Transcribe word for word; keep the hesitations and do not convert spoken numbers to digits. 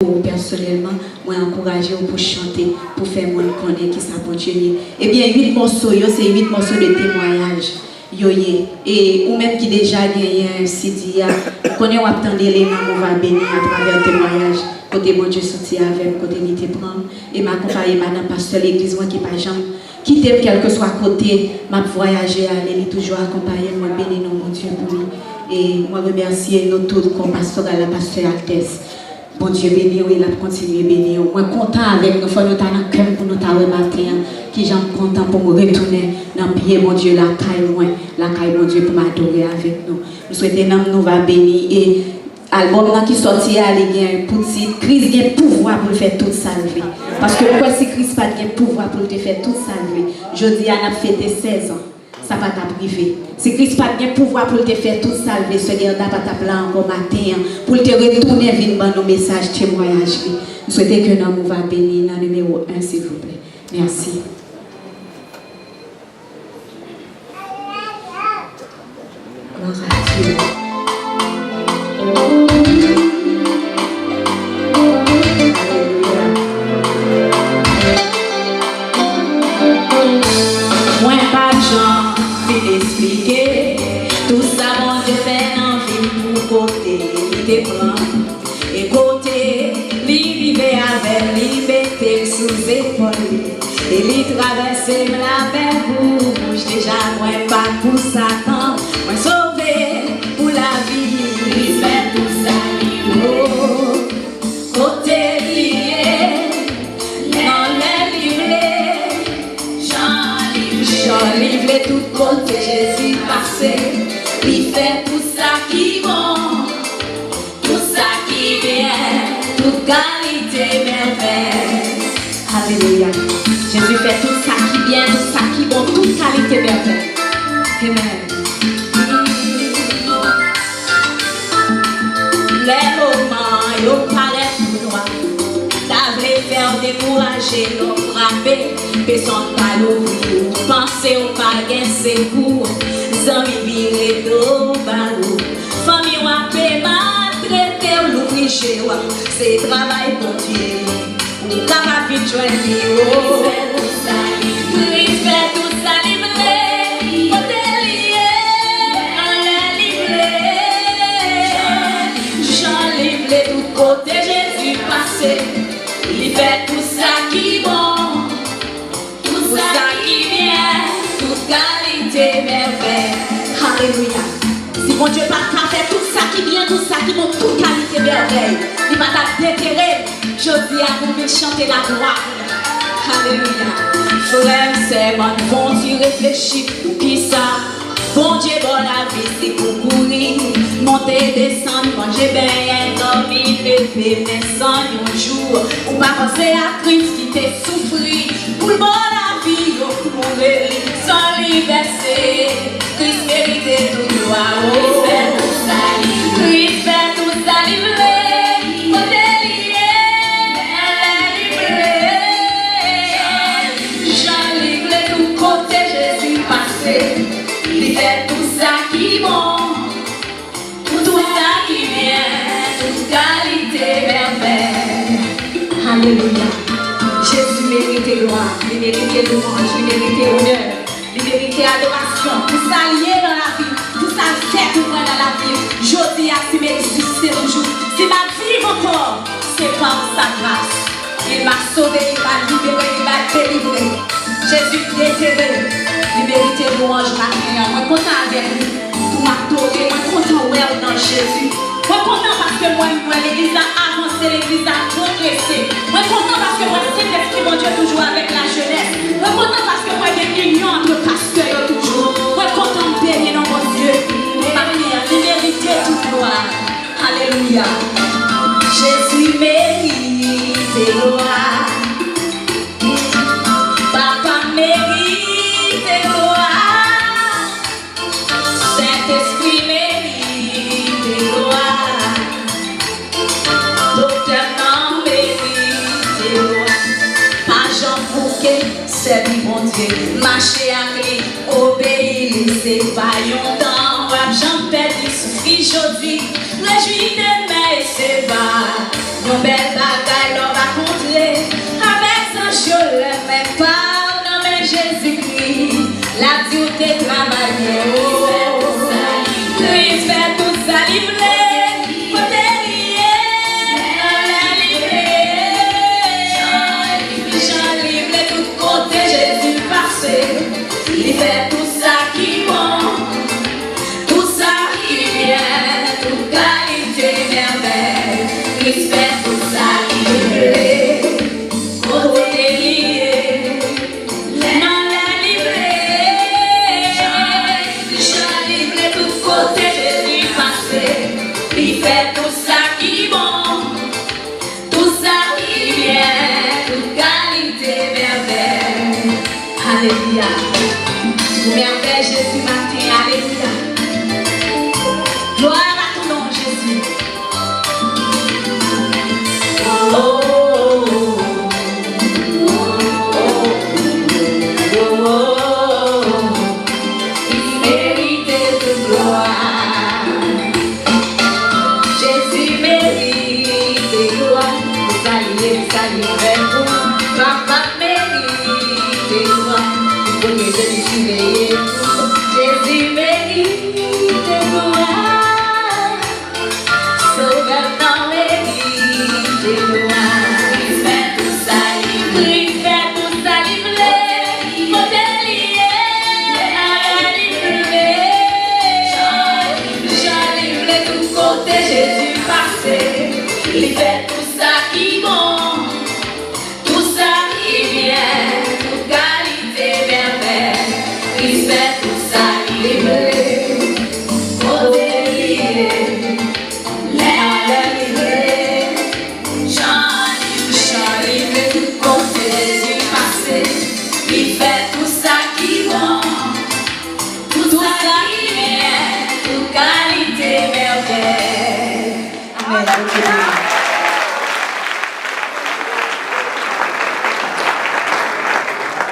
Ou pèsonèlman, mwen ankouraje w pou chante, pou fè moun konnen kisa Bondye ye. Ebyen, uit mòso yo, se uit mòso de temwayaj yo ye. E ou menm ki deja genyen C D a, m konnen w ap tande li nan Mouv A Beni atravè temwayaj, kote Bondye soti avè m, kote li te pran m, e m akonpaye madan pastè legliz mwen ki pa janm kite m kèlkeswa kote m ap vwayaje ale, li toujou akonpaye m, mwen beni non Bondye pou li. E mwen remèsye nou tout, kò pastoral la, pastè Altès. Bondye beni w e l ap kontinye beni w. Mwen kontan avèk nou, fò nou ta nan kè m pou nou ta wè maten an, kijan m kontan pou m retounen nan pye Bondye lakay mwen, lakay Bondye pou m adore avèk nou. M swete nanm nou va beni e albòm nan ki sòti a, li gen pou tit Kris gen pouvwa pou l fè tout sa l vle. Paske m kwè si Kris pa t gen pouvwa pou l te fè tout sa l vle, jodi a n ap fete sèz an. Sa pa t ap rive. Si Kris pa t gen pouvwa pou l te fè tout sa l vle, sè Gerda pa t ap la ankò maten an, pou l te retounen vin ban nou mesaj temwayaj li. M swete ke nanm ou va beni nan nimewo en, silvouplè. Mèsi. Glwa a Dye. Alelouya. Mwen p ap janm fin esplike tou sa Bondye fè nan vi m, pou kote li te pran m, e kote li rive avè l, li mete m sou zepòl li, e li travèse m lavèg wouj. Deja mwen pa t pou Satan, mwen sove pou lavi. Li fè tou sa li vle. Kote li ye, nan lè li vle, jan li vle, jan li vle, tout kote Jezi pase, li fè tout sa ki bon, tout sa ki byen, tout kalite mèvèy. Alelouya. Jezi fè tout sa ki byen, tout sa ki bon, tout kalite mèvèy. Amen. Lè moman yo parèt tou nwa, ta vle fè w dekouraje, lè w frape, pèsonn pa louvri w, panse w pa gen sekou, zanmi vire do ba ou, fanmi w ape maltrete w, louvri je w, se travay Bondye. Ou kapab vin jwenn li, o. Kris fè tout sa li vle, kote li ye, nan lè li vle, jan li vle, tout kote Jezi pase, li fè tout sa ki bon. Tout sa ki byen, tout kalite mèvèy. Alelouya. Si Bondye pa t ka fè tout sa ki byen, tout sa ki bon, tout kalite mèvèy, li pa t ap detere jodi a pou vin chante laglwa pou li. Alelouya. Frè m, sè m, ann fon ti reflechi poukisa Bondye ba w lavi, se pou kouri, monte, desann, manje, benyen, dòmi, leve, men san yon jou ou pa panse a Kris ki te soufri pou l ba w lavi, yo kouri li san li vèse. Kris merite tout glwa, o. Kris fè tout sa li vle, kote li ye, lè li vle, jan li vle, tout kote Jezi pase, li fè tout sa ki bon, tout sa ki byen, tout kalite mèvèy. Alelouya. Jezi merite glwa, li merite lwanj, li merite onè, li merite adorasyon. Pou sa l ye nan lavi, pou sa l fè pou mwen nan lavi, jodi a, si m egziste toujou, si m ap viv ankò, se pa sa gras. Il m'a sauvé, il m'a libéré, il m'a délivré. Jezi detere, li merite lwanj maten an. Mwen kontan avèk nou pou m adore, mwen kontan wè w nan Jezi. Mwen kontan paske mwen, mwen, legliz la avanse, legliz la pwogrese. Mwen kontan paske mwen, Sentespri Bondye toujou avèk lajenès. Mwen kontan paske mwen gen inyon ant pastè yo toujou. Mwen kontan, m beni non Bondye. Maten an, li merite tout glwa. Alelouya. Jezi merite glwa. Papa merite glwa. Sentespri merite glwa. Doktè nan merite glwa. Pa janm bouke, sèvi Bondye, mache ak li, obeyi li, se pa yon tan w ap janm pèdi, soufri jodi, rejwi demen, e se pa Yon bèl bagay lè w rakontre avèk zanj yo lè men pa w nan men Jezikri. L ap di w te travay byen, o. Li fè tout sa li vle, kote li ye, nan lè li vle, jan li vle, tout kote Jezi pase. Li fè tout sa ki bon. Tout sa ki byen, tout kalite mèvèy, Kris fè tout sa li vle. Kote li ye, nan lè li vle, jan li vle, tout kote Jezi pase, li fè tout sa ki bon. Tout sa ki byen, tout kalite mèvèy. Alelouya. Mèvèy Jezi maten, alelouya. Glwa a ton non, Jezi. Oh, oh, oh, oh, oh, oh, oh. Li merite tout glwa. Jezi merite glwa. Pou sa li ye, pou sa li fè pou nou. Papa merite glwa. Pou premye Jezi ki veye nou. Jezi merite glwa. Sovè nan merite glwa. Kris fè tout sa li vle. Kris fè tout sa li vle. Kote li ye, lè li vle, jan li vle, tout kote Jezi pase. Li fè tout sa ki bon. Tout sa ki byen, tout kalite mèvèy, Kris fè tout sa li vle. Kote li ye, lè, lè li vle, jan li, jan li vle, tout kote Jezi pase, li fè tout sa ki bon, tout sa ki byen, tout kalite mèvèy. Amèn.